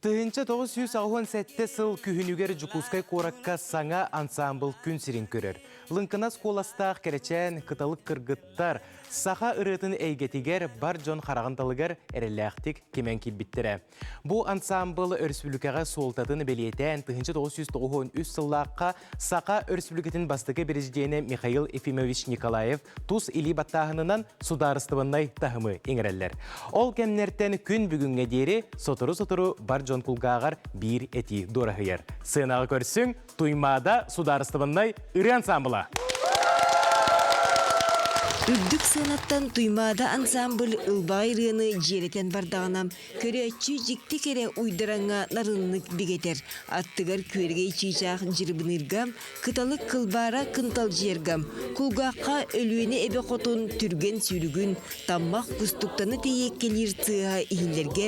1987 сыл күһүнүгэр Дьокуускай куоракка саҥа ансаамбыл күн сирин көрөр. Лыҥкынас куоластаах кэрэчээн кыталык кыргыттар саха ырыатын эйгэтигэр бар дьон хараҕын далыгар эрэллээхтик кимэн киирбиттэрэ. Бу ансаамбыл өрөспүүбүлүкэҕэ суолтатын бэлиэтээн 1993 сыллаахха Саха Өрөспүүбүлүкэтин бастакы президенэ Михаил Ефимович Николаев тус илии баттааһынынан судаарыстыбаннай таһымы иҥэрэллэр. Ол кэмнэртэн күн бүгүҥҥэ диэри сотору-сотору бар дьон кулгааҕар биир этии дуораһыйар. Сыанаҕа көрсүҥ, Туймаада судаарыстыбаннай ырыа ансаамбыла! Үрдүк сыанаттан Туймаада ансаамбыл ылбаҕай ырыаны дьиэрэтэн бардаҕына, Көрөөччү дьикти кэрэ уйдараҥҥа нарыннык бигэтэр, аттыгар күөрэгэй чыычаах дьырыбыныырга, кыталык кылбаара кынталдьыйарга, кулгаахха Өлүөнэ эбэ хотун түргэн сүүрүгүн, таммах кустуктаны тэйиэккэлиир тыаһа иһиллэргэ,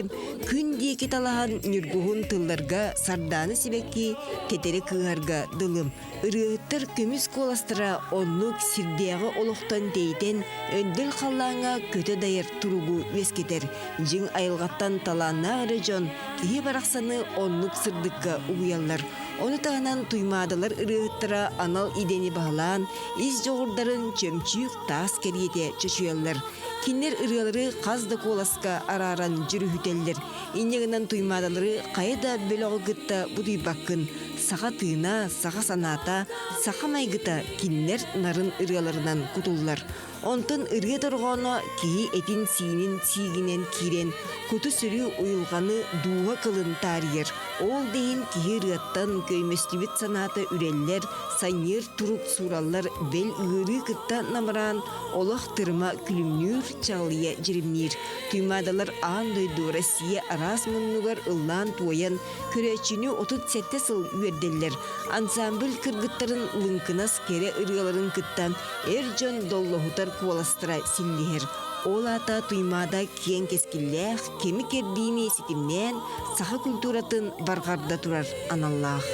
күн диэки талаһан ньургуһун тылларга сардаана сибэкки тэтэрэ кыыһарга дылы. Ырыаһыттар көмүс куоластара оннук сирдээҕи олохтон тэйитэн, өндөл халлааҥҥа көтө дайар туругу үөскэтэр. Дьиҥ айылҕаттан талааннаах эрэ дьон киһи барахсаны оннук сырдыкка угуйаллар. Ону таһынан туймаадалар ырыаһыттара анал идэни баһылаан, ис дьоҕурдарын чөмчүүк таас кэриэтэ чочуйаллар. Кинилэр ырыалары хас да куоласка арааран дьүрүһүтэллэр. Инньэ гынан туймаадалары хайа да бөлөҕү кытта бутуйбаккын. Саха тыына, саха санаата, саха майгыта кинилэр нарын ырыаларынан кутуллар. Онтон ырыа дорҕооно киһи этин-сиинин сиигинэн киирэн, куту-сүрү уйулҕаны дууһа кылын таарыйар. Ол да иһин киһи ырыаттан көймөстүбүт санаата үрэллэр, санньыар турук суураллар, бэл ыарыы кытта намыраан, олох тырыма күлүмнүүр, чаҕылыйа дьиримниир. Туймаадалар аан дойду Россия араас муннугар ыллаан-туойан, Көрөөччүнү 37 сыл үөрдэллэр. Ансамбль кыргыттарын лыҥкынас кэрэ ырыаларын кытта эр дьон доллоһутар куоластара силлиһэр. Ол аата Туймаада киэҥ кэскиллээх, кэми-кэрдиини ситимнээн, саха культуратын барҕарда турар аналлаах.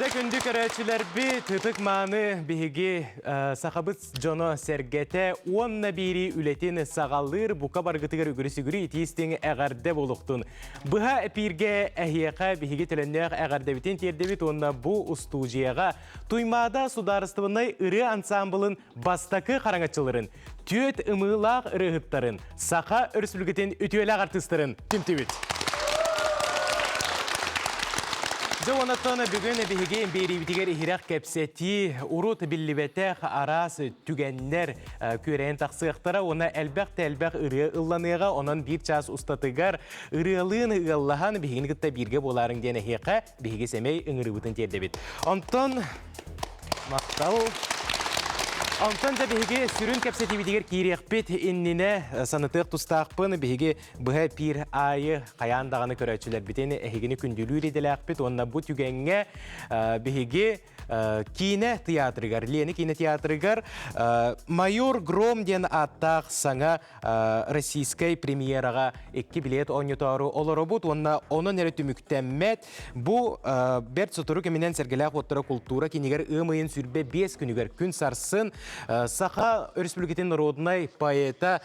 Дьэ күндү көрөөччүлэрбит, ытык-мааны биһиги сахабыт дьоно-сэргэтэ уонна биирии үлэтин саҕалыыр бука баргытыгар үгүрү-сүгүрү итии-истиҥ эҕэрдэ буолуохтун. Быһа эпииргэ эһиэхэ биһиги төлөннөөх эҕэрдэбитин тиэрдэбит уонна бу устуудьуйаҕа Туймаада судаарыстыбаннай ырыа ансаамбылын бастакы хараҥаччыларын, түөт ымыылаах ырыаһыттарын, Саха Өрөспүүбүлүкэтин үтүөлээх артыыстарын түмтүбүт. Дьэ онтон бүгүн биһиги биэриибитигэр иһирэх кэпсэтии, урут биллибэтэх араас түгэннэр күөрэйэн тахсыахтара уонна элбэх да элбэх ырыа ылланыаҕа. Онон биир чаас устатыгар ырыалыын ыаллаһан биһигини кытта бииргэ буолаарыҥ диэн эһиэхэ биһиги сэмэй ыҥырыыбытын тиэрдэбит. Онтон махтал. Онтон да биһиги сүрүн кэпсэтиибитигэр киириэхпит иннинэ санатыах тустаахпын биһиги быһа эпиир аайы хайаан даҕаны көрөөччүлэрбитин эһигини күндүлүүр идэлээхпит уонна бу түгэҥҥэ биһиги киинэ театрыгар, Лена киинэ театрыгар «Майор Гром» диэн ааттаах саҥа российскай премьераҕа икки билиэт оонньотоору олоробут уонна онон эрэ түмүктэммэт. Бу бэрт сотору кэминэн Сэргэлээх уоттара култуура кинигэр ыам ыйын 25 күнүгэр күн сарсын Саха Өрөспүүбүлүкэтин норуодунай поэта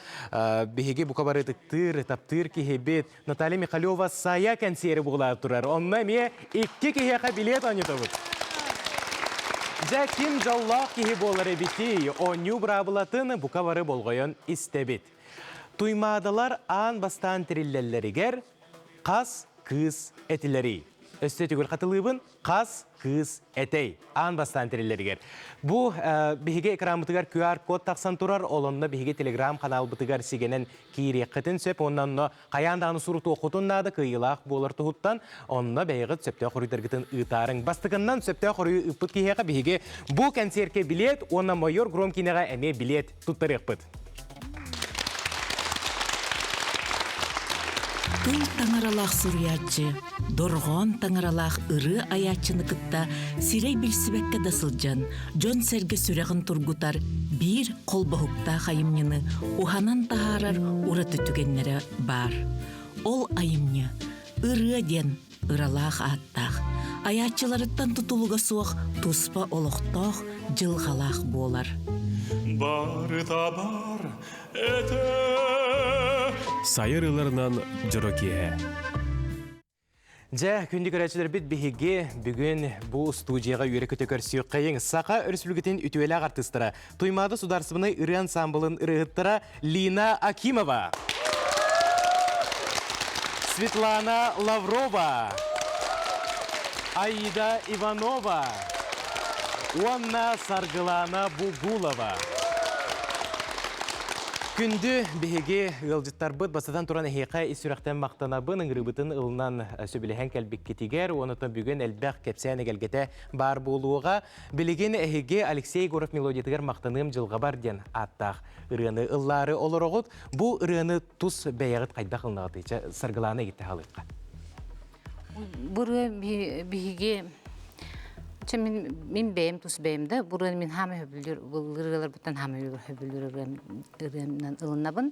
биһиги бука бары ытыктыыр, таптыыр киһибит Наталья Михалева Сайа кэнсиэри буолаары турар. Онно эмиэ икки киһиэхэ билиэт оонньотобут. Дьэ, ким дьоллоох киһи буолар эбитий? Оонньуу быраабылатын бука бары болҕойон истэбит. Туймаадалар аан бастаан тэриллэллэригэр хас кыыс этилэрий? Өссө түгүл хатылыыбын, хас кыыс этэй аан бастаан тэриллэригэр. Бу биһиги экранмытыгар QR-код тахсан турар, ол онно биһиги телеграм-каналбытыгар сигэнэн киириэххитин сөп уонна онно хайаан даҕаны сурутуоххутун наада кыайыылаах буолар туһуттан онно бэйэҕит сөптөөх хоруйдаргытын ыытаарыҥ. Бастакыннан сөптөөх хоруйу ыыппыт киһиэхэ биһиги бу кэнсиэркэ билиэт уонна Майор Гром киинэҕэ эмиэ билиэт туттарыахпыт. Тыл таҥаралаах суруйааччы, дорҕоон таҥаралаах ырыа айааччыны кытта сирэй билсибэккэ да сылдьан, дьон-сэргэ сүрэҕин тургутар биир холбоһуктаах айымньыны уһанан таһаарар ураты түгэннэрэ баар. Ол айымньы ырыа диэн ыралаах ааттаах, айааччыларыттан тутулуга суох туспа олохтоох дьылҕалаах буолар. Барыта бар этэ. Сайыр ыларынан дьоро киэһэ. Дьэ, күндү көрөөччүлэрбит биһиги бүгүн бу устуудьуйаҕа үөрэ-көтө көрсүөххэйиҥ. Саха Өрөспүүбүлүкэтин үтүөлээх артыыстара, Туймаада судаарыстыбаннай ырыа ансаамбылын ырыаһыттара Лина Акимова, Светлана Лаврова, Аида Иванова уонна Саргылана Бугулова. Күндү биһиги ыалдьыттарбыт бастатан туран эһиэхэ ис сүрэхтэн махтанабын, ыҥырыыбытын ылынан сөбүлэһэн кэлбиккитигэр, уонна бүгүн элбэх кэпсээн эгэлгэтэ баар буолуоҕа. Билигин эһиги Алексей Егоров мелодиятыгар махтаныам дьылҕабар диэн ааттаах ырыаны ыллаары олороҕут. Бу ырыаны тус бэйэҕит хайдах ылынаҕытый? Чэ, Саргылаана игитте халыахха. Бу ырыа биһиги Чэ, мин, мин бэйэм тус бэйэм да, бу ырыаны мин хаама хөбүлүүр, бұл ырыаларбыттан хаама хөбүлүүр ырыам, ырыамнан ылынабын.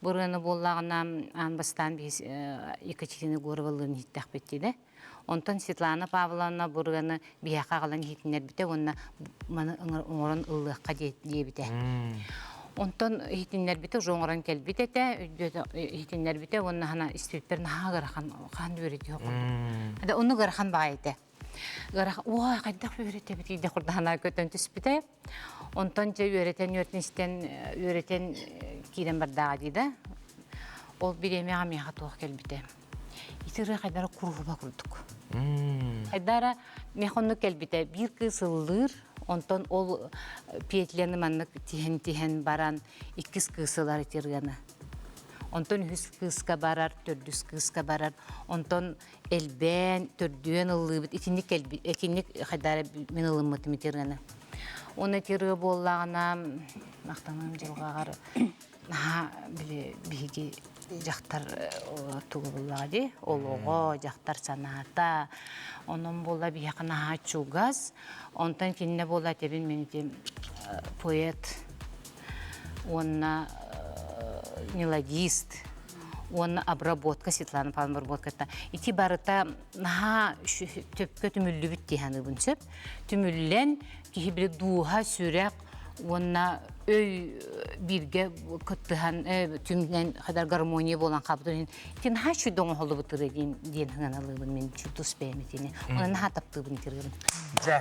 Бу ырыаны буоллаҕына аан бастаан биһи Екатерина Егоровалыын иһиттэхпит диде. Онтон Светлана Павловна бу ырыаны биһиэхэ аҕалан иһитиннэрбитэ уонна маны оҥорон ыллыахха диэбитэ. Онтон иһитиннэрбитэ уже оҥорон кэлбит этэ, иһитиннэрбитэ уонна хана испиппэр наһаа ыарахан хаан үөрэтиэ курдук. Да оннук ыарахан баҕайы этэ. Ыарахан, уой, хайдах үөрэтэбит диде курдаһана көтөн түспүтэ. Онтон дьэ үөрэтэн үөрэтэн истэн үөрэтэн киирэн бардааҕа дии да. Ол бириэмэҕэ миэхэ туох кэлбитэ. Ити ырыа хайдара куруһуба курдук. Хайдара миэхэ оннук кэлбитэ. Биир кыыс ыллыыр, онтон ол петляны маннык тиһэн-тиһэн баран иккис кыыс ылар ити ырыаны. Онтон үһүс кыыска барар, төрдүс кыыска барар. Онтон элбээн, төрдүөн ыллыыбыт. Итинник кэлби, итинник хайдара мин ылыммытым ити ырыаны. Уонна ити ырыа буоллаҕына, махтаныам дьылҕаҕар наһаа били биһиги дьахтар тугу буллаҕа дии олоҕо дьахтар санаата онон буолла биһиэхэ наһаа чугас онтон кининэ буолла этэбин мин ити поэт уонна мелодист уонна обработка Светлана Павловна обработката ити барыта наһаа төпкө түмүллүбүт дии саныыбын сөп түмүллэн киһи били дууһа сүрэх уонна өй бииргэ кыттыһан түмүнэн хадар гармония буолан хаалбытын ити наһаа үчүгэй оҥоһуллубут ырыа диэн диэн сыаналыыбын мин тус бэйэм итини онон наһаа таптыыбын ити ырыабын Дьэ,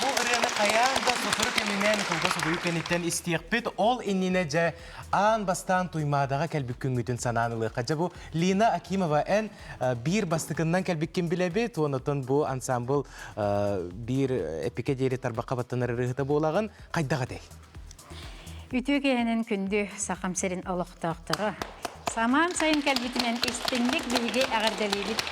бу ырыаны хайаан да сотору кэминэн кылгас утуйуу кэнниттэн истиэхпит. Ол иннинэ дьэ аан бастаан Туймаадаҕа кэлбит күҥҥүтүн санаан ылыахха. Дьэ бу Лина Акимова эн биир бастакыннан кэлбиккин билэбит. Онтон бу ансамбл биир эпикэ диэри тарбахха баттанар ырыаһыта буолаҕын. Хайдах этэй? Үтүө киэһэнэн күндү Сахам сирин олохтоохторо. Самаан сайын кэлбитинэн истиҥник биһиги эҕэрдэлиибит.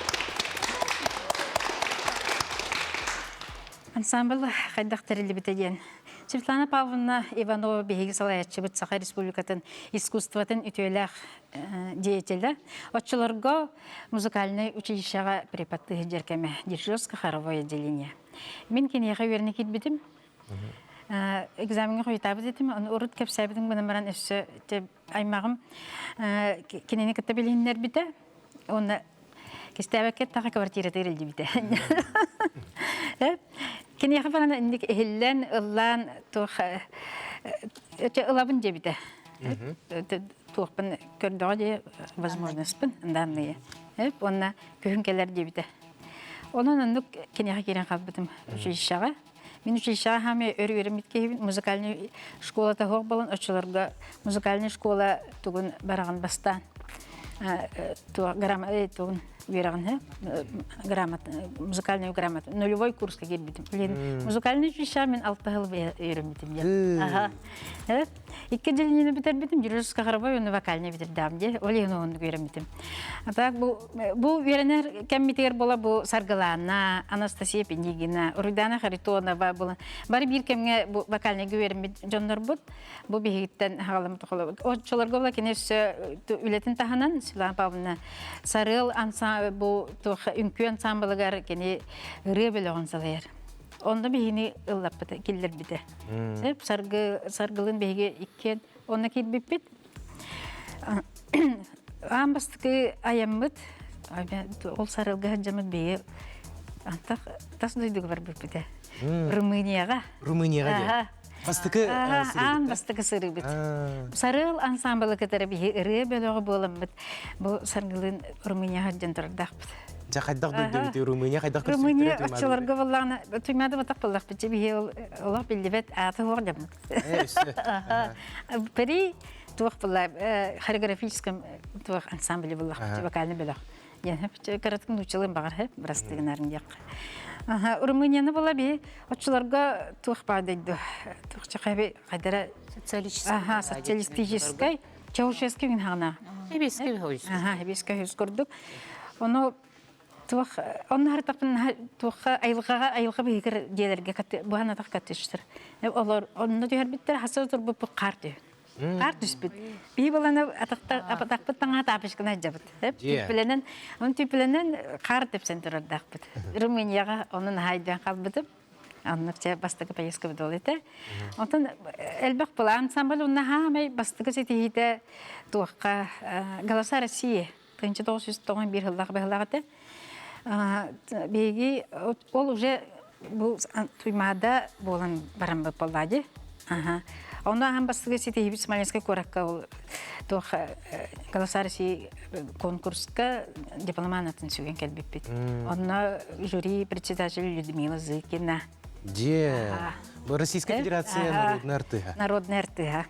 Ансамбл хайдах тэриллибитэ диэн. Светлана Павловна Иванова биһиги салайааччыбыт Саха Республикатын искусствотын үтүөлээх деятелэ. Оччолорго музыкальнай училищеҕа преподтыыр дьэркэмэ дирижерско-хоровое отделение. Мин киниэхэ үөрэнэ киирбитим. Экзамеҥҥа хойутаабыт этим, ону урут кэпсээбитим гынан баран өссө аймаҕым кинини кытта билиһиннэрбитэ. Уонна кистээбэккэ таха квартиратыгар илдьибитэ. Киниэхэ баран инник иһиллэн, ыллаан туох ылабын диэбитэ. Туохпун көрдөҕө дии возможностьпын данные. Уонна күһүн кэлэр диэбитэ. Онон оннук киниэхэ киирэн хаалбытым училищеҕа. Мин училищеҕа хаамай өр үөрэммит киһибин. Музыкальный школата суох буолан оччолорго музыкальный школа тугун бараҕын бастаан тугун үөрэҕин грамота музыкальную грамота нулевой курска киирбитим. Блин, музыкальный училищеҕа мин алта сыл үөрэммитим диэн. Аха. Икки отделениени бүтэрбитим, дирижерская хоровой уонна вокальный бүтэрдэҕим дии. Ол иһин уһуннук үөрэммитим. А так бу бу үөрэнэр кэммитигэр буола бу Саргылаана, Анастасия Пинигина, Уруйдаана Харитонова була бары биир кэмҥэ бу вокальныйга үөрэммит дьоннорбут. Бу биһигиттэн хаҕаламмыт холобут. Оччолорго була кини өссө үлэтин таһынан Светлана Павловна Сарыал бу туох үҥкүү ансамблыгар кини ырыа бөлөҕүн салайар. Онно биһини ыллаппыта, киллэрбитэ. Сөп, саргы, саргылын биһиги иккиэн онно киирбиппит. Аан бастакы айаммыт, ол сарылга сылдьаммыт биһиги антах тас дойдуга барбыппыт. Румынияҕа. Румынияҕа диэн. Бастакы Аан бастакы сырыыбыт. Сарыал ансамблы кытары биһи ырыа бөлөҕө буоламмыт бу саргылыын Румынияҕа сылдьан турардаахпыт. Дьэ хайдах дойдубут Румыния хайдах Румыния оччолорго буоллаҕына Туймаада батах буоллахпыт биһи олох биллибэт ааты суох дьоммут. Пери туох буолла хореографическом туох ансамбле буоллахпыт вокальный бөлөх. Кыратык нууччалыын баҕар хэп бырастыгынарын диэххэ. Румынияны була би оччолорго туох баар дойду туох чахаби хайдара социалистическай аха социалистическай Чаушевский күн хаҕына. Хебескэй хойус. Аха, хебескэй хойус курдук. Ону туох онно харытахпын туохха айылҕаҕа айылҕа быһыгар дьиэлэргэ буһан атах каттыштыр. Олор онно түһэрбиттэр хаса турбуппут хаар түһ. Хаар түспүт. Биһи баланы атахпыт таҥаһа таапышкына сылдьабыт. Түппүлэнэн, он түппүлэнэн хаар тэпсэн турардаахпыт. Румынияҕа онун хаайдан халбытым. Оннук чэ бастакы поездка буол этэ. Онтон элбэх была ансамбль онно хаамай бастакы ситиһиитэ туохха «Голоса России» 1991 сыллаах быһылаах этэ. Биһиги ол уже бу Туймаада буолан баран буолла дии. Онно ахан бастакы ситиһиибит Смоленскай куоракка ол туох «Голоса России» конкурска дипломан атын сүгэн кэлбиппит. Онно жюри председатель Людмила Зыкина. Дьиэ. Российская Федерация народная артыһа. Народная артыһа.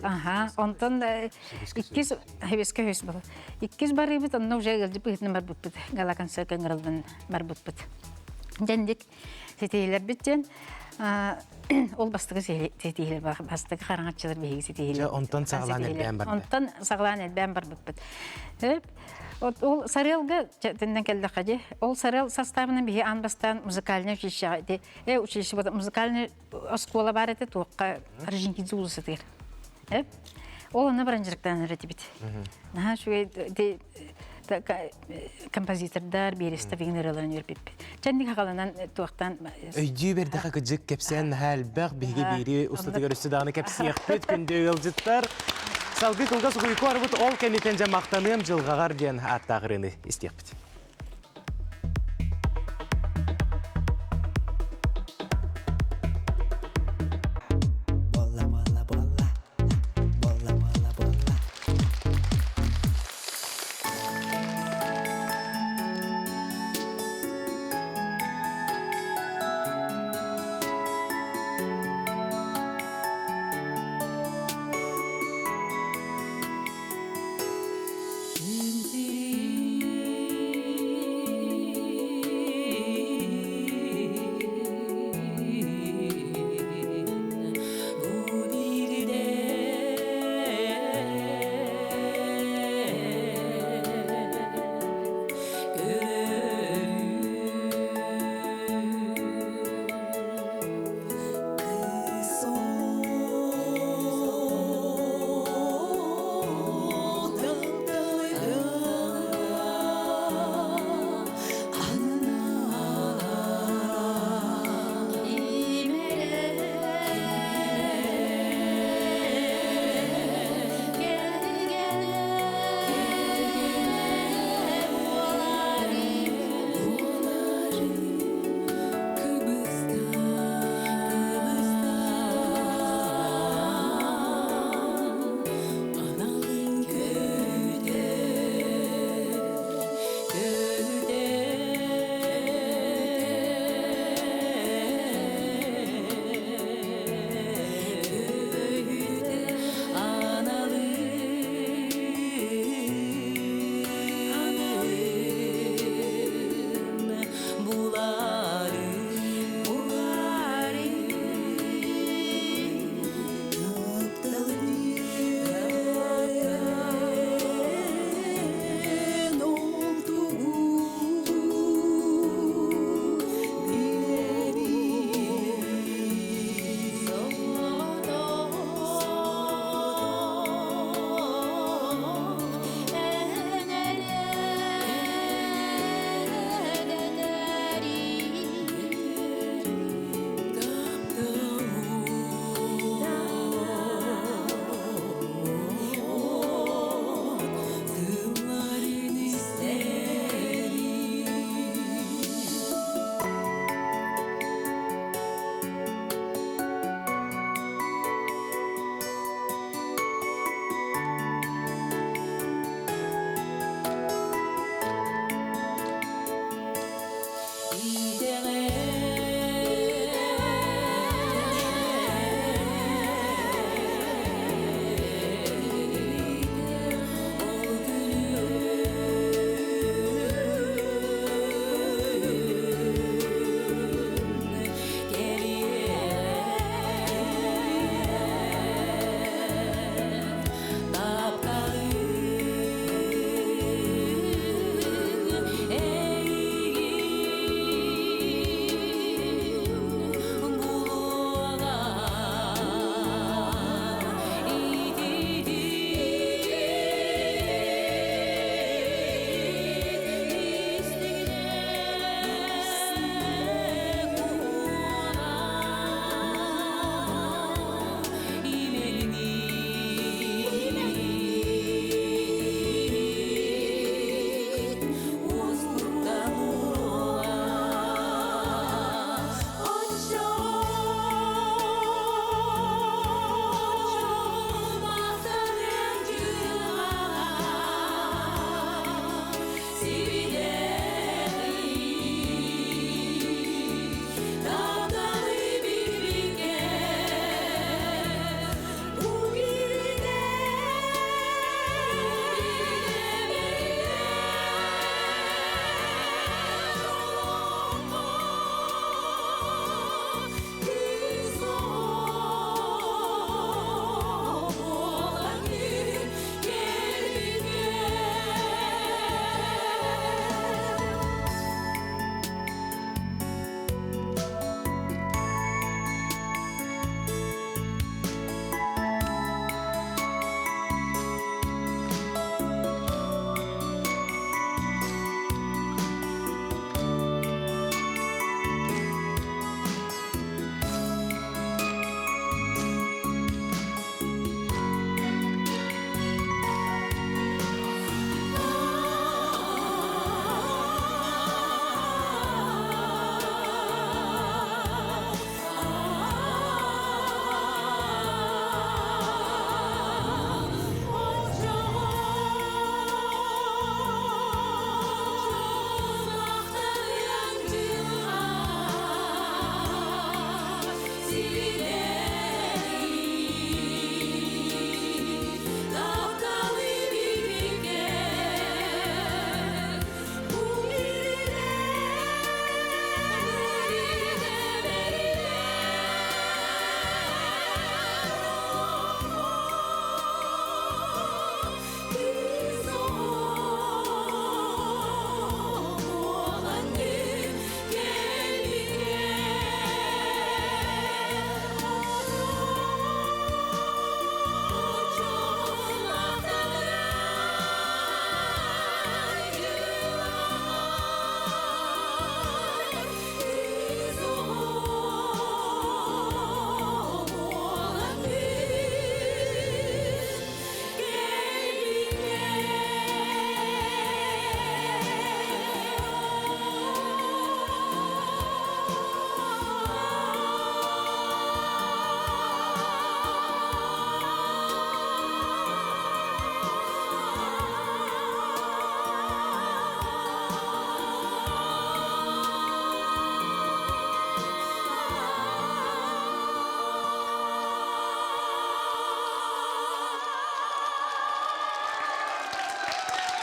Ага, онтон иккис хебеске хөс был. Иккис барыбыт онно уже ыалдьып ыһытынан барбыппыт. Гала концерт ыҥырыллан барбыппыт. Дьэндик ситиһилэрбит диэн ол бастакы ситиһилэр бастакы хараҥаччылар биһиги ситиһилэр. Онтон саҕалаан элбээн барда. Онтон саҕалаан элбээн барбыппыт. Ол Сарыалга төннөн кэллэххэ дии. Ол Сарыал составынан биһи аан бастаан музыкальный училищеҕа ити училище музыкальный оскуола баар этэ туохха Орджоникидзе уулуссатыгар. Ол онно баран дьарыктанар этибит. Наһаа үчүгэй композитордар биэристэ деген ырыаларын үөрпиппит. Чэнник хагаланан туохтан Өйдүү бэрдэхэ кыдьык кэпсээн наһаа элбэх биһиги биири устатыгар өссө даҕаны кэпсиэхпит күндү ыалдьыттар. Салгыы кылгас угуйку арбыт ол кэнниттэн дьэ махтаныам дьылҕаҕар диэн ааттаах ырыаны истиэхпит. Буолла, буолла, буолла. Буолла, буолла, буолла.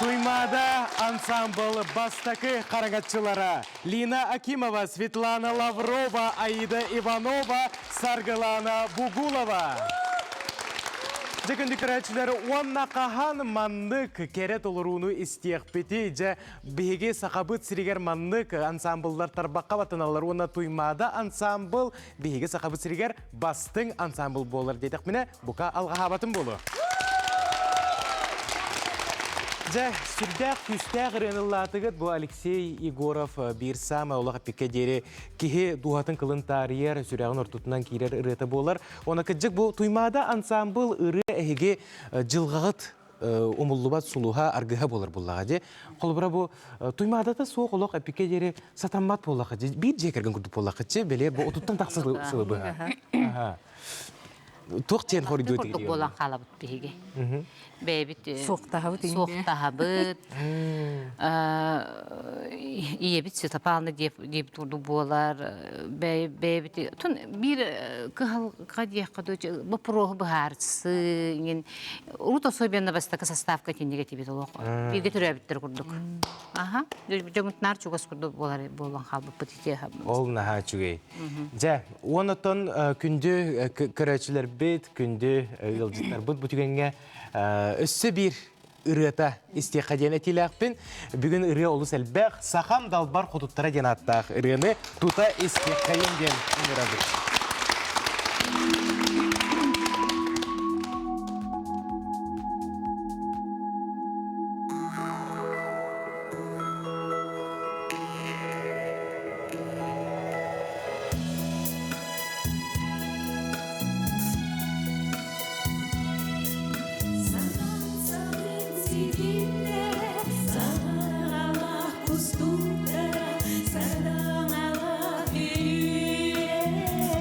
Туймаада ансамбл бастакы хараҥаччылара Лина Акимова, Светлана Лаврова, Аида Иванова, Саргылана Бугулова. Дьэ күндү көрөөччүлэр уонна хаһан маннык кэрэ толорууну истиэхпитий? Дьэ биһиги Сахабыт сиригэр маннык ансамбллар тарбахха батыналлар уонна Туймаада ансамбл биһиги Сахабыт сиригэр бастыҥ ансамбл буолар диэтэхпинэ, бука алҕаһаабатым буолуо. Дьэ, сүрдээх күүстээх ырыаны ыллаатыгыт. Бу Алексей Егоров биир саамай олох эппиккэ диэри киһи дууһатын кылын таарыйар, сүрэҕин ортотунан киирэр ырыата буолар. Уонна кырдьык бу Туймаада ансамбл ырыа эһиги дьылҕаҕыт умуллубат сулуһа, аргыһа буолар буоллаҕа дии. Холобура бу Туймаадата суох олох эппиккэ диэри сатаммат буоллаха дии. Биир дьиэ кэргэн курдук буоллаххытчы, бэлиэр бу отуттан тахса сылы быһа. Туох диэн хоруйдуо курдук буолан хаалабыт биһиги. Бэйэбит суохтаһабыт суохтаһабыт. Ийэбит Света Павловна диэбит курдук буолар. Бэйэбит тун биир кыһалҕа диэххэ дуу боппуруоһу быһаарсыы иҥин урут особенно бастакы составка итинник этибит олох. Бииргэ төрөөбүттэр курдук. Аха. Дьоммут наар чугас курдук буолар буолан хаалбыппыт ити. Ол наһаа үчүгэй. Дьэ, уоннаттан күндү көрөөччүлэрбит, күндү ыалдьыттарбыт бу түгэҥҥэ өссө биир ырыата истиэххэ диэн этиилээхпин. Бүгүн ырыа олус элбэх. Сахам далбар хотуттара диэн ааттаах ырыаны тута истиэххэйин диэн ыҥырабыт. Сардаҥалаах кустуктара, сардаҥалаах күлүүлэрэ.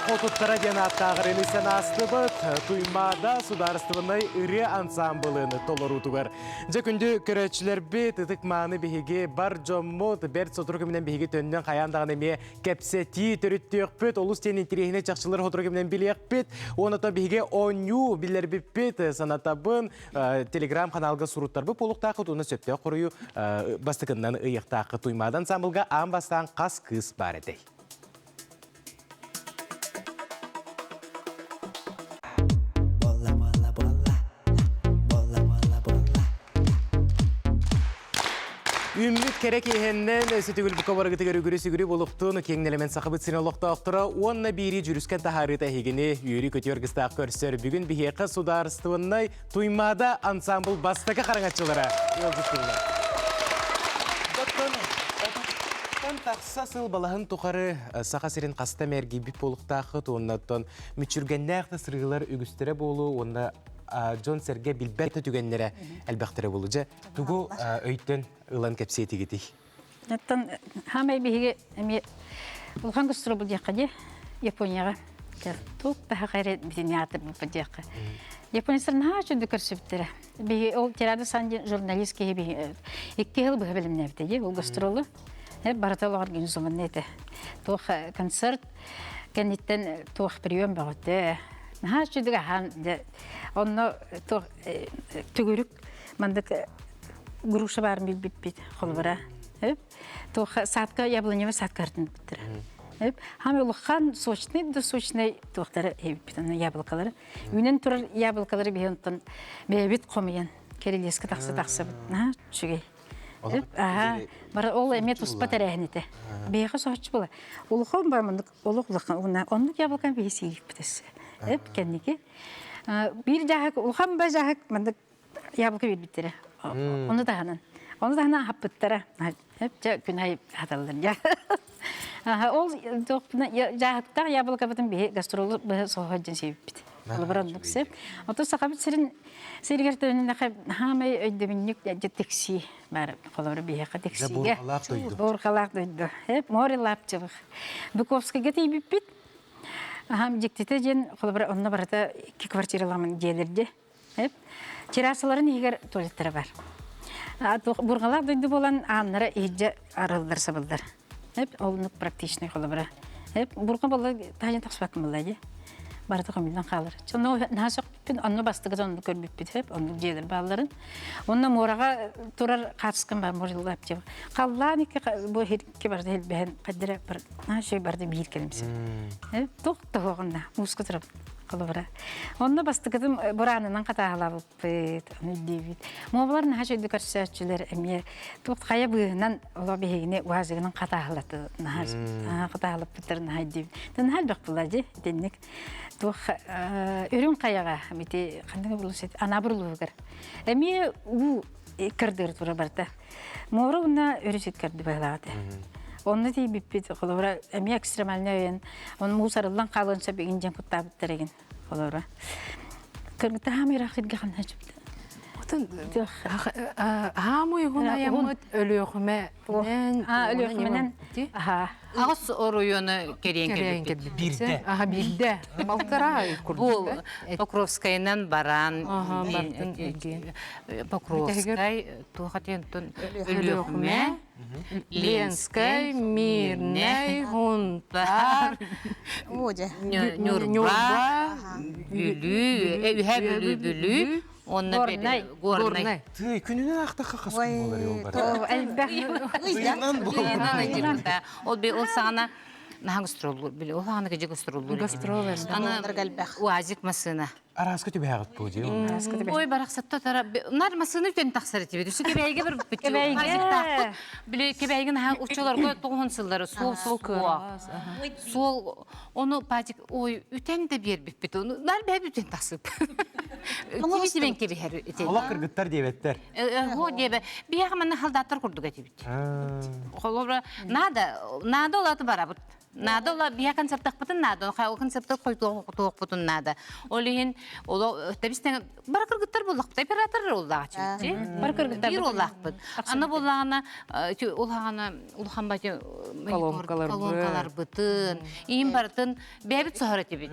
Хотуттара диэн ааттаах ырыаны аастыбыт. Туймаада судаарыстыбаннай ырыа ансаамбылын толоруутугар. Дьэ күндү көрөөччүлэрбит, ытык-мааны биһиги бар дьоммут, бэрт сотору кэминэн биһиги төннөн хайаан даҕаны эмиэ кэпсэтии төрүттүөхпүт, олус диэн интэриэһинэй чахчылары сотору кэминэн билиэхпит. Уонна биһиги оонньуу биллэрбиппит, санатабын, телеграм-ханаалга суруттарбыт буолуохтааххыт уонна сөптөөх хоруйу бастакыннан ыйыахтааххыт. Туймаада ансаамбылга аан бастаан хас кыыс баар этэй? Буолла, буолла, буолла. Буолла, буолла, буолла. Үүммүт кэрэ киэһэннэн сүтүгүл бука барыгытыгар үгүрү-сүгүрү булуктун киэҥ нэлэмэн сахабыт сирин олохтоохторо уонна биири дьүрүскэн таһаарыыта эһигини үөрүү-көтүү аргыстаах көрсөр. Бүгүн биһиэхэ судаарыстыбаннай Туймаада ансамбл бастакы хараҥаччылара ыалдьыттыыллар. Оттон отуттан тахса сыл балаһын тухары Саха сирин хаста мэргийбит буолуктааххыт уонна оттон мүччүргэннээх да сырыылар үгүстэрэ буолуо уонна дьон-сэргэ билбэт да түгэннэрэ элбэхтэрэ буолуо. Дьэ, тугу өйтөн ылан кэпсиэтигитий? Оттон хаамай биһиги эмиэ улахан гастролу диэххэ дии Японияҕа туох таһаҕа эрэ битини аатырбыппыт диэххэ. Японецтар наһаа үчүгэй көрсүбүттэрэ. Биһи ол Тирада Сан диэн журналист киһи биһи икки сыл быһа бэлэмнээбитэ дии ол гастролу. Барыта олоҕор организованный этэ. Туох концерт кэнниттэн туох прием бөҕөтө. Наһаа үчүгэй аһаан дьэ онно туох түгүрүк Мандык груша баарын билбиппит холобура. Туох садка яблоневый садка артын биттер. Хам улахан сочный да сочный туохтары эбиппит аны яблокалары. Үүнэн турар яблокалары биһи онтон бэйэбит хомуйан кэрилиэскэ тахса тахсабыт. Наһаа үчүгэй. Аха, бары ол эмиэ туспа тэрээһин этэ. Биһиэхэ соһуччу була. Улахан бар мандык олох улахан уна оннук яблоканы биһи сиирбит өссө. Эп кэнники биир дьааһык улахан ба дьааһык мандык яблоко биэрбиттэрэ. Ону таһынан. Ону таһынан аһаппыттара. Дьэ күн аайы аһаталлар дьэ. Ол дьааһыктаах яблокобытын биһи гастролу быһа соһо дьэн сиэбиппит. Холобура оннук сөп. Ото сахабыт сирин сиригэр төнүнэхэ хаамай өйдөбүнньүк дьэ тиксии бар. Холобура биһиэхэ тиксиигэ. Буурҕалаах дойду. Буурҕалаах дойду. Эп море лапчевых. Быковскайга тиийбиппит. Ахам дьиктитэ диэн холобура онно барыта икки квартираламын дьиэлэрде. Террасаларын иһигэр туалеттара бар. Бурҕалаах дойду буолан ааннара иһирдьэ арыллар сабыллар. Олнук практичный холобура. Бурҕа буолла таһыйан тахсыбаккын буолла дии. Барыта көмүллэн хаалар. Онно наһаа сөхпүппүн, онно бастакы онну көрбүппүт хөп, оннук дьиэлэр баалларын. Онно муораҕа турар хаачыскам бар морилла аптева. Халлаан икки бу икки барда хэлбэһэн хаддара бар наһаа үчүгэй барда биир кэлимсэ. Туох тоһоҕунна мууска турабын. Холобура. Онно бастакытым бураанынан хатааһылаабыппыт, ону өйдүүбүт. Муобалар наһаа үчүгэйдик көрсөөччүлэр эмиэ туох хайа быыһынан олох биһигини уазигынан хатааһылаты наһаа хатааһылаппыттар наһаа өйдүүбүт. Наһаа элбэх буолла дии итинник. Туох үрүҥ хайаҕа ити ханнык булус Анаабыр улууһугар. Эмиэ уу кырдыыр тура барда. Муора уонна өрүс иккэрди быһалаах этэ. Онно тиийбиппит, холобура, эмиэ экстремальнай өйөн, он муус арыллан хаалыан сөп игин диэн куттаабыттар игин, холобура. Кыргыттар хаамый ыраах сиргэ ханна чупта. Отон хаамый уһун айаммыт Өлүөхүмэ Өлүөхүмэнэн Аҕыс оройуону кэриэн кэлбит. Биирдэ. Аха биирдэ. Балтараа ый Бу курдук. Покровскайынан баран Покровскай туох этиэн Өлүөхүмэ, Ленскэй, Мирнэй, Хунтаар, Ньурба, Бүлүү, Үһээ Бүлүү, Бүлүү, уонна Горнай. Горнай. Тыый, күнүнэн аахтахха хас күн буолар ол барыта? Элбэх. Ыйынан буолар. Ол би ол саҕана наһаа гастроллуур били ол саҕана кыдьык гастроллуур Гастрол Аны УАЗик массыына. Арааска түбэһэҕит буо дии. Ой, барахсатта тара нар массыына үтэн тахсар этибит. Үсү кэбээйгэ бар бит. УАЗиктаахпыт. Били кэбээйгэ наһаа учолорго тоҕуһун сыллары суол суол суол Ону патик ой үтэн да биэрбиппит. Ону нар бэйбит үтэн тахсып. Киби тибен кебиһэр ити. Олох кыргыттар диэбэттэр. Хо диэбэ. Биһиэхэ манна халдааттар курдук этибит. Холобура надо, надо олаты барабыт. Наада ола биһэ концертахпытын наада, ол концертта туохпутун наада. Ол иһин оло тэбистен бары кыргыттар буллахпыт, оператор оллаах чүччи. Бары кыргыттар Биир оллаахпыт. Аны буллаҕына улаҕана улахан бати колонкаларбытын, иин барытын бэйэбит соһор этибит.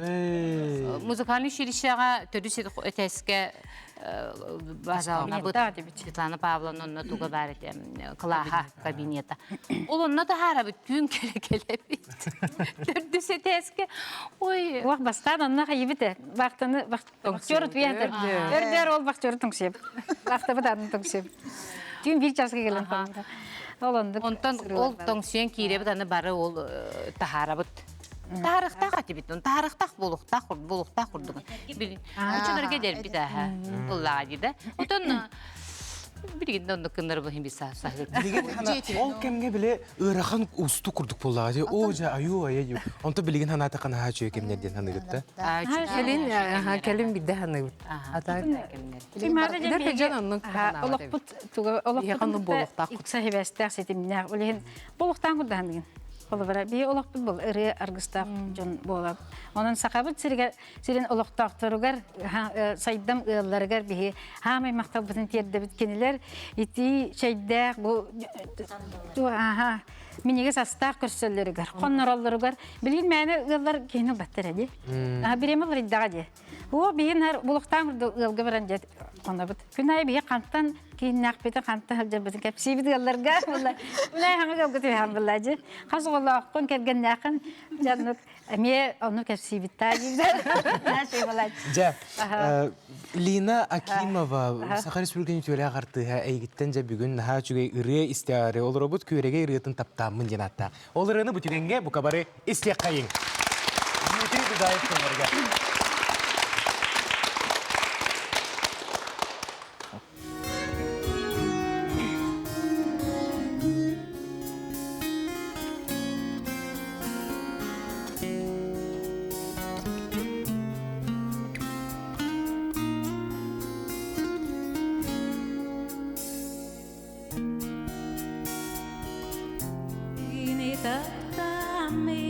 Музыкальный училищеҕа төрүс этээскэ базаланабыт. Светлана Павловна онно туга баар этэ, кылааһа, кабинета. Ол онно таһаарабыт, түүн кэлэ кэлэбит. Төрдүс этээскэ. Ой. Уох бастаан онно хайыбыт бахтаны бахтер туятыр. Өрдөр ол бахтер тоҥсеп. Бахтабыт атын тоҥсеп. Түүн бир часка келен қалды. Ол ондук. Онтон ол тоҥсуйан киирэбит аны бары ол таһаарабыт. Таһарыхтаах этибит, таһарыхтаах буолуохтаах буолуохтаах курдук. Учунарга дэрбит аха. Ыллаҕа дии да. Отон билигин да оннук гыннар бу химби саһыр. Ол кэмҥэ биле ыарахан усту курдук буоллаҕа дии. Оо дьэ аюу айа Онто билигин ханаатахха наһаа үчүгэй кэмнэр диэн ханыгыт да. Кэлин кэлин бидде ханыгыт. Дьон оннук Олохпут туга олохпут буолуохтаах. Икса хибэстээх ситимнээх. Ол иһин Болохтаан курдаһаныгын. Холобура, биһи олохпут был ырыа аргыстаах дьон буолар. Онон сахабыт сиригэр сирин олохтоохторугар сайдам ыалларыгар биһи хаамай махталбытын тиэрдэбит кинилэр итии чэйдээх бу аха минигэс астаах көрсөллөрүгэр хоннороллоругар билигин мээнэ ыаллар киһини ылбаттар эди бириэмэ уларыйдаҕа дии Оо, биһин ар булуктаан курдук ыалга баран дьэ хонобут. Күн аайы биһи хантан кииннээхпитин, хантан сылдьарбытын кэпсиибит ыалларга. Күн аайы хаҥа ыалга түһээн булла дьи. Хас оҕолооххун, кэргэннээххин дьоннук эмиэ ону кэпсиибит таа Дьэ, Лина Акимова, Саха Республикатын үтүөлээх артыыһа эйигиттэн дьэ бүгүн наһаа үчүгэй ырыа истээри олоробут күөрэгэй ырыатын таптааммын диэн ааттаах. Ол ырыаны бу түгэҥҥэ бука бары истиэххэйиҥ. Дмитрий Дудаев көмөргө. Кини таптааммын,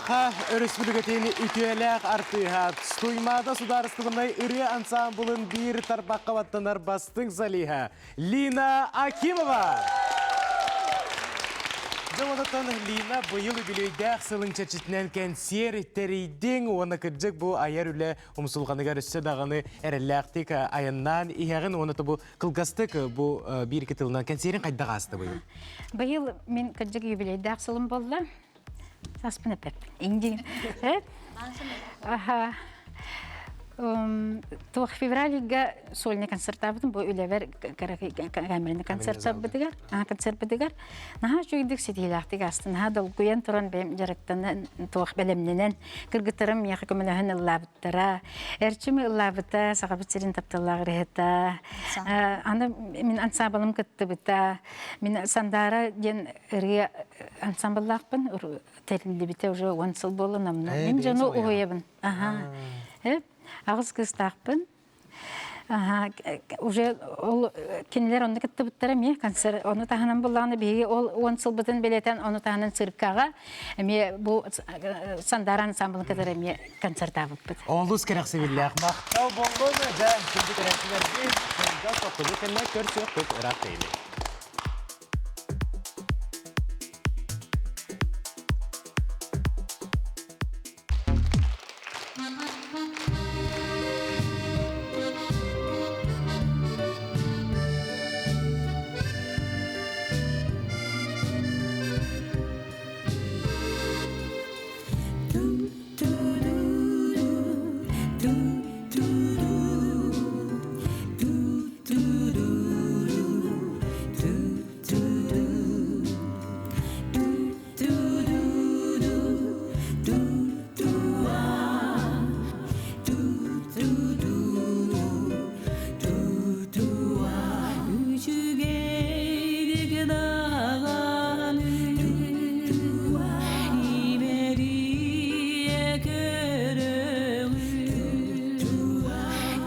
Саха Өрөспүүбүлүкэтин үтүөлээх артыыһа, Туймаада судаарыстыбаннай ырыа ансаамбылын биир тарбахха баттанар бастыҥ солиһа Лина Акимова! Дьэ, онтон Лина быйыл үбүлүөйдээх сылын чэрчитинэн кэнсиэр тэрийдиҥ уонна кырдьык бу айар үлэ умсулҕаныгар өссө даҕаны эрэллээхтик айаннаан иһэҕин уонна бу кылгастык бу биир тылынан кэнсиэрин хайдах ааста быйыл? Быйыл мин кырдьык юбилейдаах сылым буолла. Саспын эппэппин. Индин. Аха. Туох февральга сольный концертаабытым бу үлэбэр камераны концертабытыгар, концертбытыгар наһаа үчүгэйдик ситиһиилээхтик астын, наһаа долгуйан туран бэйэм дьарыктанан туох бэлэмнэнэн кыргыттарым миэхэ көмөлөһөн ыллаабыттара. Эрчим ыллаабыта, Сахабыт сирин тапталлаах ырыһыта. Аны мин ансаабылым кыттыбыта. Мин Сандаара диэн ырыа ансамбллаахпын тэриллибитэ уже 10 сыл буолла намна. Мин дьону уһуйабын. Аха. Аҕыс кыыстаахпын. Аха, уже ол кинилэр онно кыттыбыттара эмиэ концерт ону таһынан буллаҕына биһиги ол 10 сылбытын бэлиэтэн ону таһынан циркаҕа эмиэ бу Сандаара ансамблын кытары эмиэ концертаабыппыт. Олус кэрэхсэбиллээх махтал буоллун дьэ күндү көрөөччүлэрбит кылгас тохтобул кэннэ көрсүөхпүт ыраах тэйили. Үчүгэйдик даҕаны имэрийэ көрөҕүн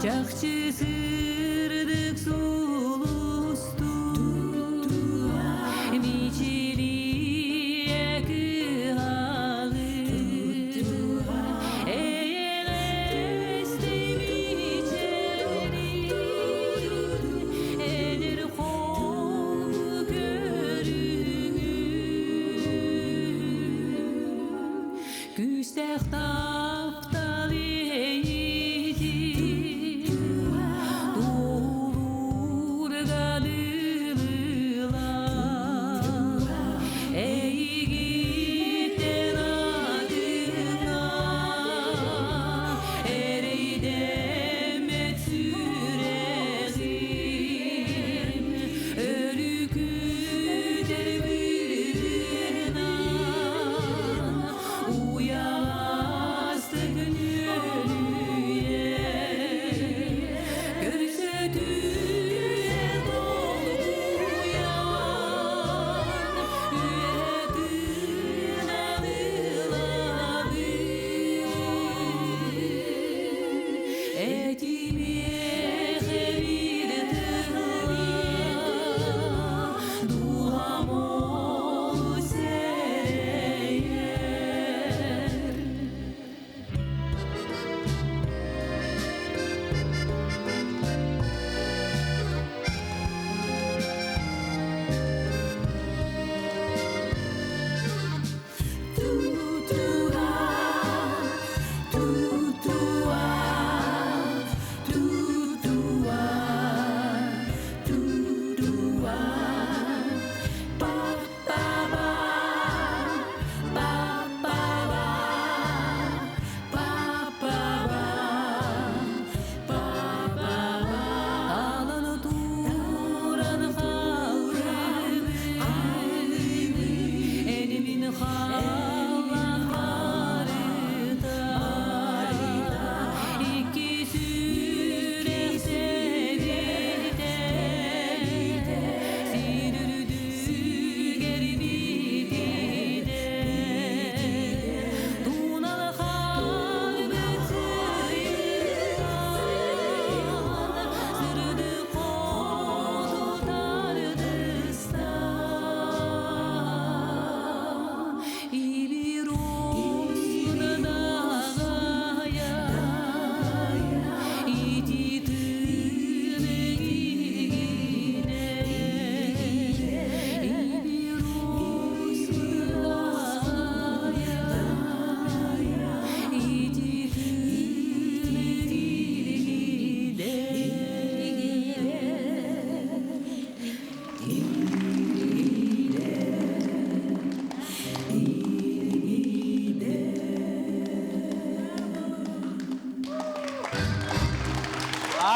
чахчы сырдык сулустуу мичилийэ кыһаҕын эйэҕэстик мичээрин эдэр холку көрүҥүн күүстээх таптал иэйиитин туолуурга дылылар эйигиттэн атына эрэйдэммэт сүрэҕим өрүкүтэр быыһынан уйаҕастык нүөлсүтэр.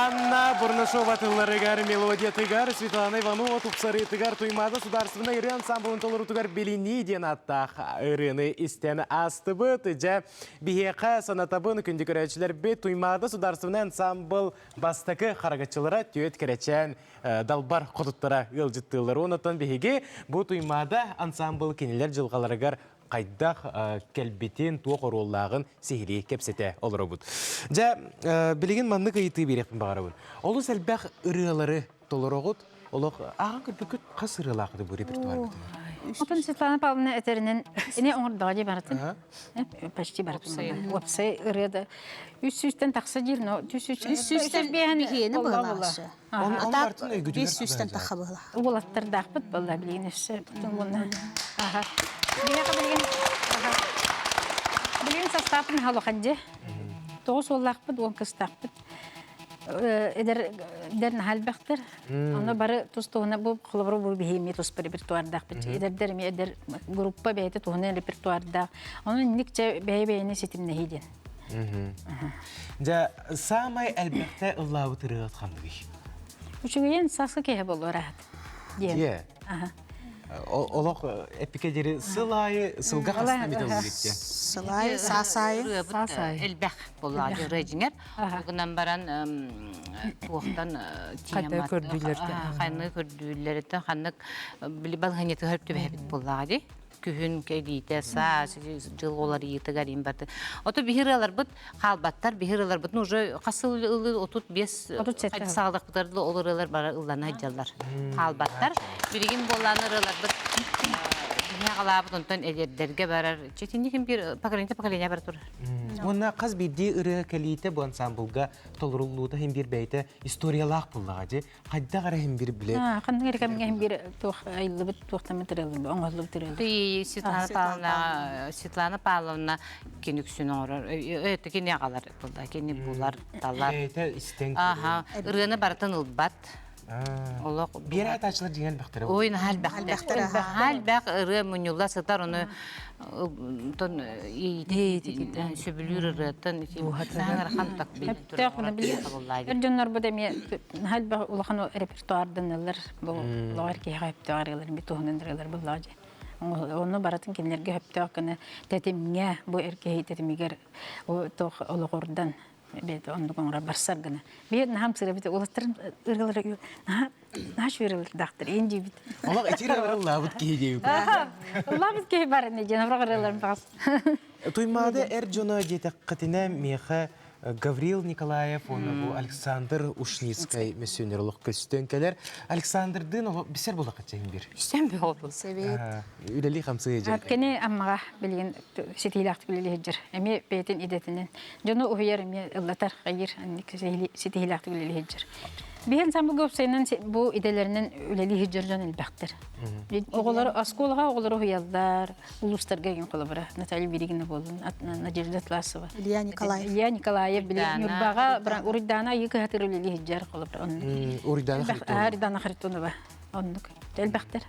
Анна Бурнашова тылларыгар, мелодиятыгар, Светлана Иванова тупсарыытыгар Туймаада судаарыстыбаннай ырыа ансамблын толорутугар Билинии диэн ааттаах ырыаны истэн аастыбыт. Дьэ, биһиэхэ санатабын күндү көрөөччүлэрбит Туймаада судаарыстыбаннай ансамбл бастакы харагаччылара түөрт кэрэчээн далбар хотуттара ыалдьыттыыллар. Онон биһиги бу Туймаада ансамбл кинилэр дьылҕаларыгар хайдах кэлбитин, туох оруоллааҕын сиһилии кэпсэтэ олоробут. Дьэ, билигин маннык ыйытыы биэриэхпин баҕарабын. Олус элбэх ырыалары толороҕут. Олох ааҕан көрбүккүт хас ырыалаахыты бу репертуаргытыгар? Отон Светлана Павловна этэринэн ини оҥордоҕо дии барытын. Почти барытын. Уопсай ырыа да үс сүүстэн тахса диир, но үс сүүстэн биһиэни быһалаасы. А так 500-тэн тахха быһалаах. Уолаттардаахпыт буолла билигин өссө уонна аха. Биһиэхэ билигин аха. Билигин састаапын халахан дьэ. Тоҕус уоллаахпыт, уон кыстаахпыт. Эдэр эдэр наһаа элбэхтэр. Ону бары тус туһуна бу холобура бу биһиэми туспа репертуардаахпыт. Эдэрдэр эмиэ эдэр группа бэйэтэ туһунан репертуардаах. Ону инникчэ бэйэ-бэйэни ситимнэһии диэн. Дьэ, саамай элбэхтэ ыллаабыт ырыаҕыт ханныгый? Үчүгэйин саскы киһи буолуо раһат. Диэн. Олох эппикэ диэри сыл аайы сылга хаста эмит ыллыыр Сыл аайы, саас аайы. Элбэх буоллаҕа ырыа дьиҥэр. Гынан баран туохтан Ханна көрдүүллэртэн. Ханна көрдүүллэриттэн ханнык били балаһыанньатыгар түбэһэбит буоллаҕа дии. Күһүн кэлиитэ, саас, дьыл уларыйыытыгар им барды. Ото биһи ырыаларбыт хаалбаттар, биһи ырыаларбытын уже хас сыл ылы 35 саалахпытар ол ырыалар бары ыллана сылдьаллар. Хаалбаттар. Билигин буоллаан ырыаларбыт биһи аҕалаабыт онтон эдэрдэргэ барар. Чэтинникин бир поколение поколение бара турар. Уонна хас биирдии ырыа кэлиитэ бу ансамблга толоруллуута иһин биир бэйэтэ историялаах буоллаҕа дии. Хайдах эрэ иһин бир биле. Ханнык эрэ кэмҥэ иһин бир туох айыллыбыт туохтан ырыаллыбыт оҥоһуллубут ырыалар. Светлана Павловна Светлана Павловна кини үксүн оҥорор. Өтө кини аҕалар буолла, кини булар, талар. Бэйэтэ истэн Аха, ырыаны барытын ылбат. Олох Биэр аатаачылар дьиҥэ элбэхтэрэ. Ой, наһаа элбэхтэр. Наһаа элбэх ырыа мунньулла сытар, ону тон сөбүлүүр ырыаттан ыарахан так Сөптөөх гына билигин эр дьоннорбут эмиэ наһаа элбэх улахан репертуарданаллар. Бу олоҕор киһиэхэ сөптөөх ырыалар эмиэ туһунан ырыалар буоллаҕа дии. Ону барытын кинилэргэ сөптөөх гына тэтимҥэ бу эр киһи тэтимигэр туох олоҕурдан бэйэтэ оннук оҥоро барсар гына. Биир наһаа ымсыырабыт уолаттарын ырыалара наһаа наһаа үчүгэй ырыалардаахтар иин диибит. Олох ити ырыалары ыллаабыт киһи диэбит. Ыллаабыт киһи бар ини диэн обрах ырыаларын баҕас. Туймаада эр дьоно диэтэххитинэ миэхэ Гаврил Николаев уонна бу Александр Ушницкай мөссүөннэр олох көстөн кэлэр. Александрдыын олох бисер булахачча бир. Бисен бөҕө Сэбиэт. Үлэлии хамсыы дьэ. Кини Аммаҕа билигин ситиилээхтик үлэлии сылдьар. Эмиэ бэйэтин идэтинэн дьону уһуйар эмиэ ыллатар, хайыр, анник ситиһиилээхтик үлэлии сылдьар. Биһи ансамблга уопсайынан бу идэлэринэн үлэлии сылдьар дьон элбэхтэр. Оҕолору оскуолаҕа оҕолору уһуйаллар, улуустарга игин холобура Наталья Берегина буоллун, Надежда Атласова. Илья Николаев. Илья Николаев били Ньурбаҕа Уруйдаана айыы кыһатыр үлэлии сылдьар холобура оннук. Уруйдаана Харитонова. Уруйдаана Харитонова оннук. Элбэхтэр.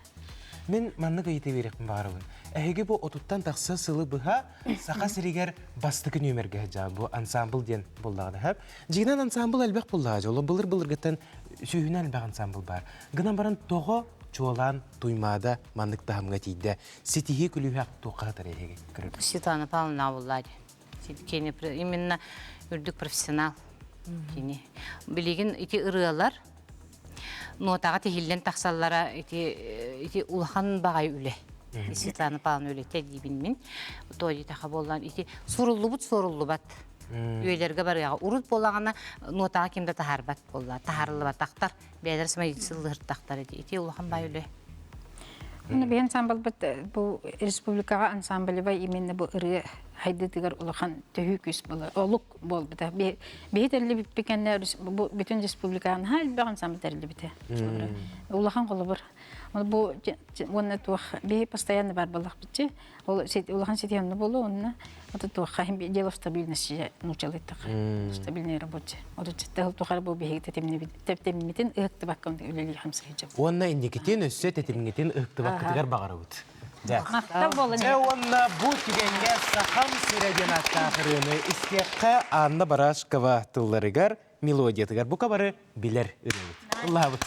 Мин маннык ыйытыы биэриэхпин баҕарабын. Эһиги бу отуттан тахса сылы быһа Саха сиригэр бастакы нүөмэргэ сылдьаҕын бу ансамбл диэн буоллаҕына сөп. Дьиҥинэн ансамбл элбэх буоллаҕа дьоло былыр-былыргыттан сүүһүнэн элбэх ансамбл баар. Гынан баран тоҕо чуолаан Туймаада маннык таһымҥа тиийдэ? Ситиһии күлүүһэ туохха сытар эһиги көрөбүт? Светлана Павловна буоллаа Кини именно үрдүк профессионал кини. Билигин ити ырыалар нотаҕа тиһиллэн тахсаллара ити ити улахан баҕайы үлэ. Светлана Павловна үлэтэ диибин мин. То дитэхэ буоллан ити суруллубут суоруллубат. Үйэлэргэ барыаҕа. Урут буоллаҕына нотаҕа ким да таһаарбат буолла. Таһаарыллыбатахтар. Бэйэлэр самодельцыллыһыртахтар ити. Ити улахан баай үлэ. Уонна биһи ансамблбыт бу республикаҕа ансамблевай именно бу ырыа хайдыытыгар улахан төһүү күүс буолар, олук буолбута. Биһи тэриллибиппит кэннэ бу бүтүн республикаҕа наһаа элбэх ансамбль тэриллибитэ. Улахан холобур. Бу уонна туох биһи постоянно бар буоллахпытчы. Ол улахан ситиһэнне буолуо уонна ото туохха дело в стабильности нуучалыйдах. Стабильный работе. Ото тыл тухары бу биһиги тэтиммитин ыһыктыбакка үлэлии хамсыйдьым. Уонна инникитин өссө тэтимҥитин ыһыктыбаккытыгар баҕарабыт. Махтал буолун. Дьэ уонна бу түгэҥҥэ Сахам сирэ диэн ааттаах ырыаны истиэххэ Анна Барашкова тылларыгар. мелодиятыгар бука бары билэр ырыабыт. Ыллаабыт.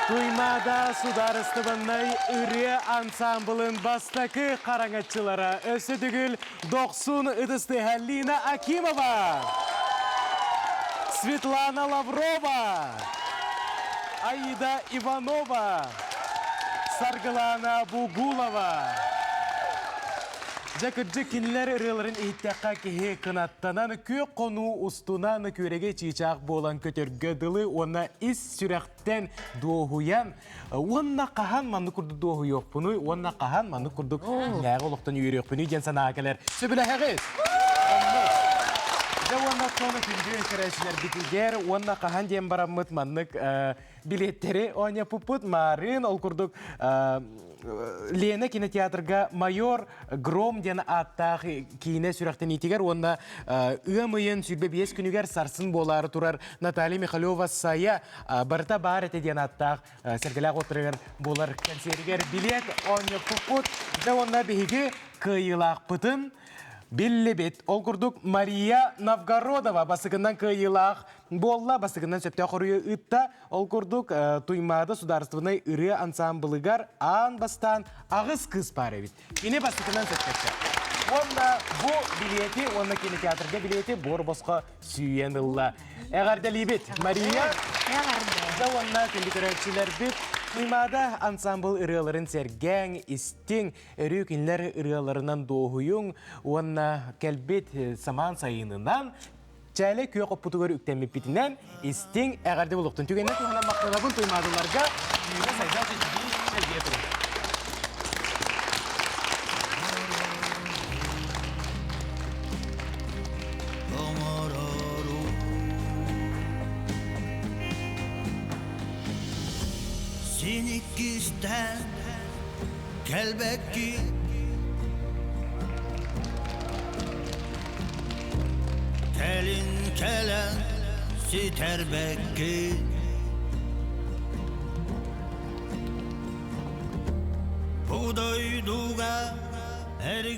Туймаада судаарыстыбаннай ырыа ансаамбылын бастакы хараҥаччылара өссө төгүл Дохсун ытыстыһа Лина Акимова, Светлана Лаврова, Аида Иванова, Саргылана Бугулова. Дьэ кырдьык кинилэр ырыаларын иһиттэххэ киһи кынаттанан күөх хонуу устунан күөрэгэй чыычаах буолан көтөргө дылы уонна ис сүрэхтэн дуоһуйан уонна хаһан маннык курдук дуоһуйуохпунуй уонна хаһан маннык курдук күннээҕи олохтон үөрүөхпүнүй диэн санаа кэлэр. Сөбүлэһэҕит? Дьэ уонна соны күндү көрөөччүлэрбитигэр уонна хаһан диэн бараммыт маннык билиэттэри оонньоппуппут Марын ол курдук Лена кинотеатрга «Майор Гром» диэн ааттаах киинэ сүрэхтэниитигэр уонна ыам ыйын 25 күнүгэр сарсын буолаары турар Наталья Михалева «Сайа» барыта баар этэ диэн ааттаах Сэргэлээх оперыгар буолар кэнсиэригэр билиэт оонньоппуппут. Дьэ уонна биһиги кыайыылаахпытын биллибит. Ол курдук Мария Новгородова басыгынан кыайыылаах буолла, басыгынан сөптөөх хоруйу ыытта. Ол курдук, Туймаада судаарыстыбаннай ырыа ансаамбылыгар аан бастаан аҕыс кыыс баар эбит. Кини бастакынан сөптөстө. Уонна бу билиэти уонна кинотеатрга билиэти буор босхо сүүйэн ылла. Эҕэрдэлиибит, Мария! Эҕэрдэ! Да уонна күндү көрөөччүлэрбит Туймаада ансамбл ырыаларын сэргээҥ, истиҥ, өрүү кинилэр ырыаларынан дуоһуйуҥ уонна кэлбит самаан сайынынан Чээлэй күөх оппутугар үктэммиппитинэн истиҥ эҕэрдэ булуохтун. Түгэннэ туһанан махтанабын туймаадыларга үүнэ сайда чэчигии чэлгийэ турун. Син иккистээн кэлбэкки Кэлин кэлэн ситэрбэккин Бу дойдуга эргин.